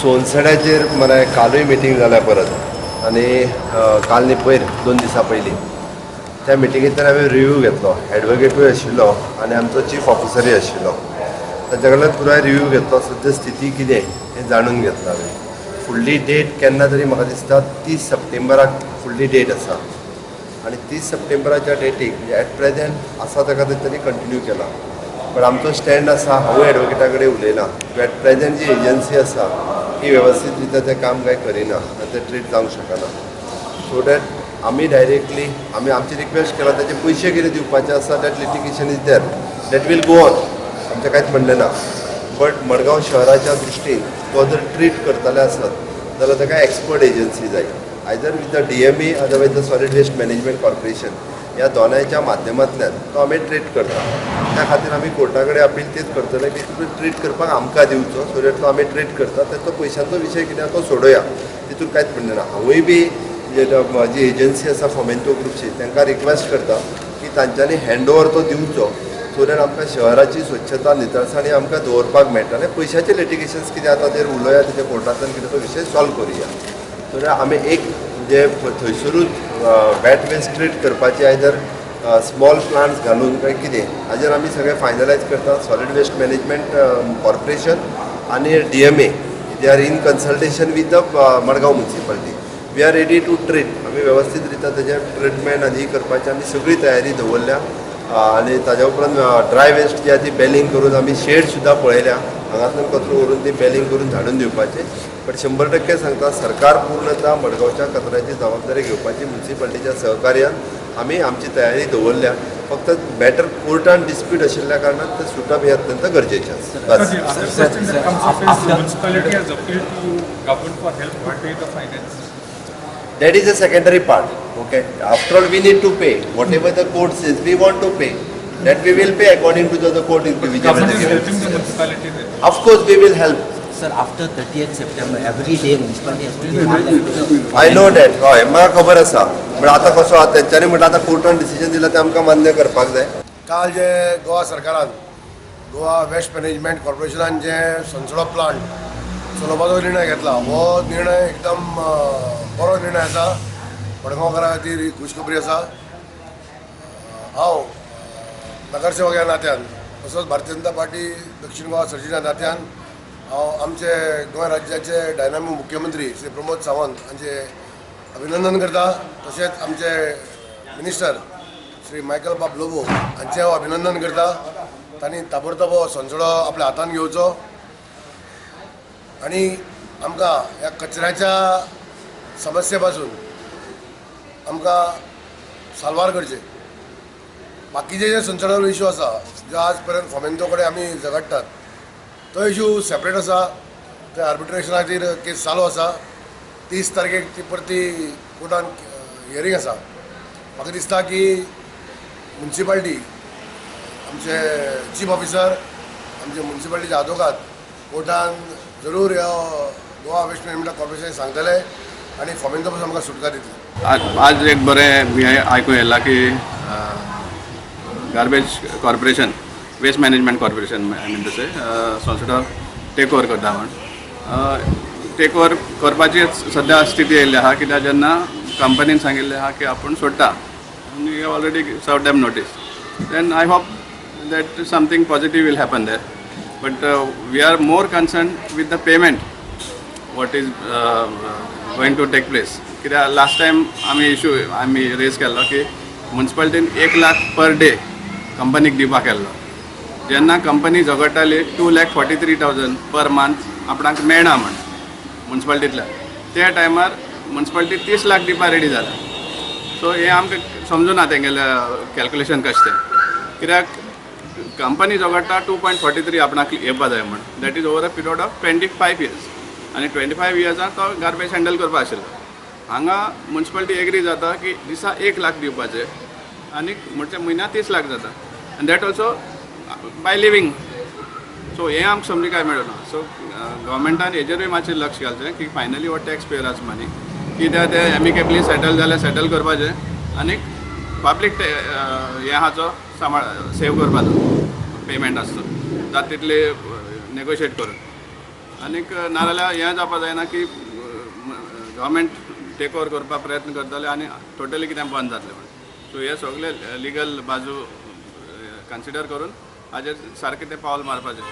सोनसड्याचेर मरे कालूय मिटींग जाल्या परत आनी काल न्ही, पयर 2 दिसां पयलीं. त्या मिटिंगेंतल्यान हांवें रिव्यू घेतलो. एडवोकेटूय आशिल्लो आनी आमचो चीफ ऑफिसरूय आशिल्लो. ताच्या कडल्यान पुराय रिव्यू घेतलो. सद्या स्थिती कितें हें जाणून घेतलं हांवें. फुडली डेट केन्ना तरी म्हाका दिसता 30 सप्टेंबराक फुडली डेट आसा आनी 30 सप्टेंबराच्या डेटीक, म्हणजे एट प्रेझेंट आसा ताका तेंच्यांनी कंटिन्यू केला. पण आमचो स्टँड आसा, हांवूय एडवोकेटा कडेन उलयलां, एट प्रेझेंट जी एजन्सी आसा ती वेवस्थीत रित्या तें काम कांय करिना आनी तें ट्रीट जावंक शकना. सो that आमी डायरेक्टली आमी आमची रिक्वेस्ट केला. ताचे पयशे कितें दिवपाचे आसा, that litigation is there, that will go on. आमचें कांयच म्हणणें ना. बट मडगांव शहराच्या दृश्टीन तो जर ट्रीट करतले आसत जाल्यार ताका एक्सपर्ट एजन्सी जाय, either with the DMA, otherwise the Solid Waste Management Corporation. ह्या दोनांयच्या माध्यमांतल्यान तो आमी ट्रीट करता. त्या खातीर आमी कोर्टा कडेन अपील तेच करतले की तुमी ट्रीट करपाक आमकां दिवचो, सो that तो आमी ट्रीट करता. ताचो पयशांचो विशय कितें आहा तो सोडोया, तितून कांयच म्हणणें ना. हांवूय बी म्हणजे जी एजन्सी आसा फोमेंतो ग्रुपची, तांकां रिक्वेस्ट करता की तांच्यांनी हँड ओवर तो दिवचो, सो that आमकां शहराची स्वच्छता, नितळसाणी आमकां दवरपाक मेळटा आनी पयशाचे लिटिगेशन्स कितें आतां तेर उलोवया. तेच्या कोर्टांतल्यान कितें तो विशय सॉल्व करुया. सो that आमी एक म्हणजे थंयसरूच वेट वेस्ट ट्रीट करपाची, आयदर स्मॉल प्लांट्स घालून काय कितें, हाजेर आमी सगळें फायनलायज करता. सॉलीड वेस्ट मॅनेजमेंट कॉर्पोरेशन आनी DMA, they are in consultation with the Madgaon Municipality. We are ready to treat. आमी वेवस्थीत रित्या तेजें ट्रिटमेंट आनी करपाची आमी सगळी तयारी दवरल्या. आनी ताज्या उपरांत ड्राय वेस्ट जी आहा ती बेलिंग करून आमी शेड सुद्दां पळयल्या. हांगासून कचरो व्हरून ती बेलिंग करून धाडून दिवपाचें. बट 100% सांगता, सरकार पूर्णता मडगांवच्या कचऱ्याची जबाबदारी घेवपाची म्युन्सिपालिटीच्या सहकार्यान आमी आमची तयारी दवरल्या. फक्त मॅटर कोर्टान डिस्प्यूट आशिल्ल्या कारणान तें सुटप हें अत्यंत गरजेचें आसा, बस. Sir, the other question that comes up is the municipality has appealed to government for help to pay the finance. That is a secondary part. Okay. After all, we need to pay. Whatever the court says, we want to pay. That we will pay according to the court in whichever Government they is give. Helping the municipality there. Of course, we will help. Sir, after 30th September, every day municipality has to pay 1 lakh. I know that. हय, म्हाका खबर आसा. पण आतां कसो आहा, तेंच्यांनी म्हटलं आतां कोर्टान डिसिजन दिलां तें आमकां मान्य करपाक जाय. काल जे गोवा सरकारान गोवा वेस्ट मॅनेजमेंट कॉर्पोरेशनान जे सोनसडो प्लांट चलोवपाचो निर्णय घेतला, हो निर्णय एकदम बरो निर्णय आसा. मडगांवकारा खातीर ही खुशखबरी आसा. हांव नगरसेवक ह्या नात्यान तसोच भारतीय जनता पार्टी दक्षिण गोवा सरचिटणीस ह्या नात्यान हांव आमचे गोंय राज्याचे डायनामीक मुख्यमंत्री श्री प्रमोद सावंत हांचे अभिनंदन करता. तशेंच आमचे मिनिस्टर श्री मायकल बाब लोबो हांचें हांव अभिनंदन करता. तांणी ताबडतोब हो सोनसडो आपल्या हातान घेवचो आनी आमकां ह्या कचऱ्याच्या समस्ये पासून आमकां साल्वार करचें. बाकीचे जे सोनसड्याचो इशू आसा, जो आज पर्यंत फोमेंतो कडेन आमी झगडटात, तो इशू सेपरेट आसा. ते आर्बिट्रेशना खातीर केस चालू आसा. 30 तारखेक ती परती कोर्टान हियरींग आसा. म्हाका दिसता की म्युन्सिपाल्टी, आमचे चीफ ऑफिसर, आमचे म्युन्सिपाल्टीचे आदवोगाद कोर्टान जरूर ह्या गोवा वेस्ट मॅनेजमेंट कॉर्पोरेशन सांगतले आनी फोमेंतो पासून आमकां सुटका दितली. आज आज एक बरें हें आयकूंक येयलां की garbage corporation, Waste Management Corporation, I mean तशें, सोनसडो टेक ओवर करता म्हण. टेक ओवर करपाची सद्या स्थिती येयल्ली आहा, कित्याक जेन्ना कंपनीन सांगिल्लें आहा की आपूण सोडटा, already serve them notice, then I hope that something positive will happen there. But we are more concerned with the payment, what is going to take place. कित्याक लास्ट टायम आमी इशू आमी रेज केल्लो की मुन्सिपालिटीन 1 lakh per day कंपनीक दिवपाक केल्लो. जेन्ना company झगडटाली 2,43,000 per month आपणाक मेळना म्हण मुन्सिपालिटींतल्यान, त्या टायमार मुन्सिपालिटी 30 लाख दिवपाक रेडी जाला. सो हें आमकां समजुना तेंगेलें कॅल्कुलेशन कशें तें, कित्याक कंपनी झगडटा 2.43 आपणाक येवपा जाय म्हण. That is over a period of 25 years आनी 25 इयर्सान तो गार्बेज हँडल करपा आशिल्लो. हांगा मुन्सिपालिटी एग्री जाता की दिसा 1 लाख दिवपाचे आनी म्हणजे म्हयन्या 30 लाख जाता, आनी that also by living. So हें आमकां समजी काय मेळना. सो गव्हर्मेंटान हेजेरूय मातशें लक्ष घालचें की फायनली हो टॅक्स पेयर्स मनी. कित्याक ते एमिकेबली सेटल जाल्यार सेटल करपाचें आनी पब्लीक हें आहा तो सांबाळ सेव करपाचो पेमेंट आसता जाता तितले नेगोशिएट करून. आनीक नाजाल्यार हें जावपा जायना की गव्हर्मेंट टेक ओवर करपाक प्रयत्न करतले आनी टोटली कितें बंद जातलें म्हण. सो हे सगळे लिगल बाजू कन्सिडर करून हाजेर सारकें तें पावल मारपाचें.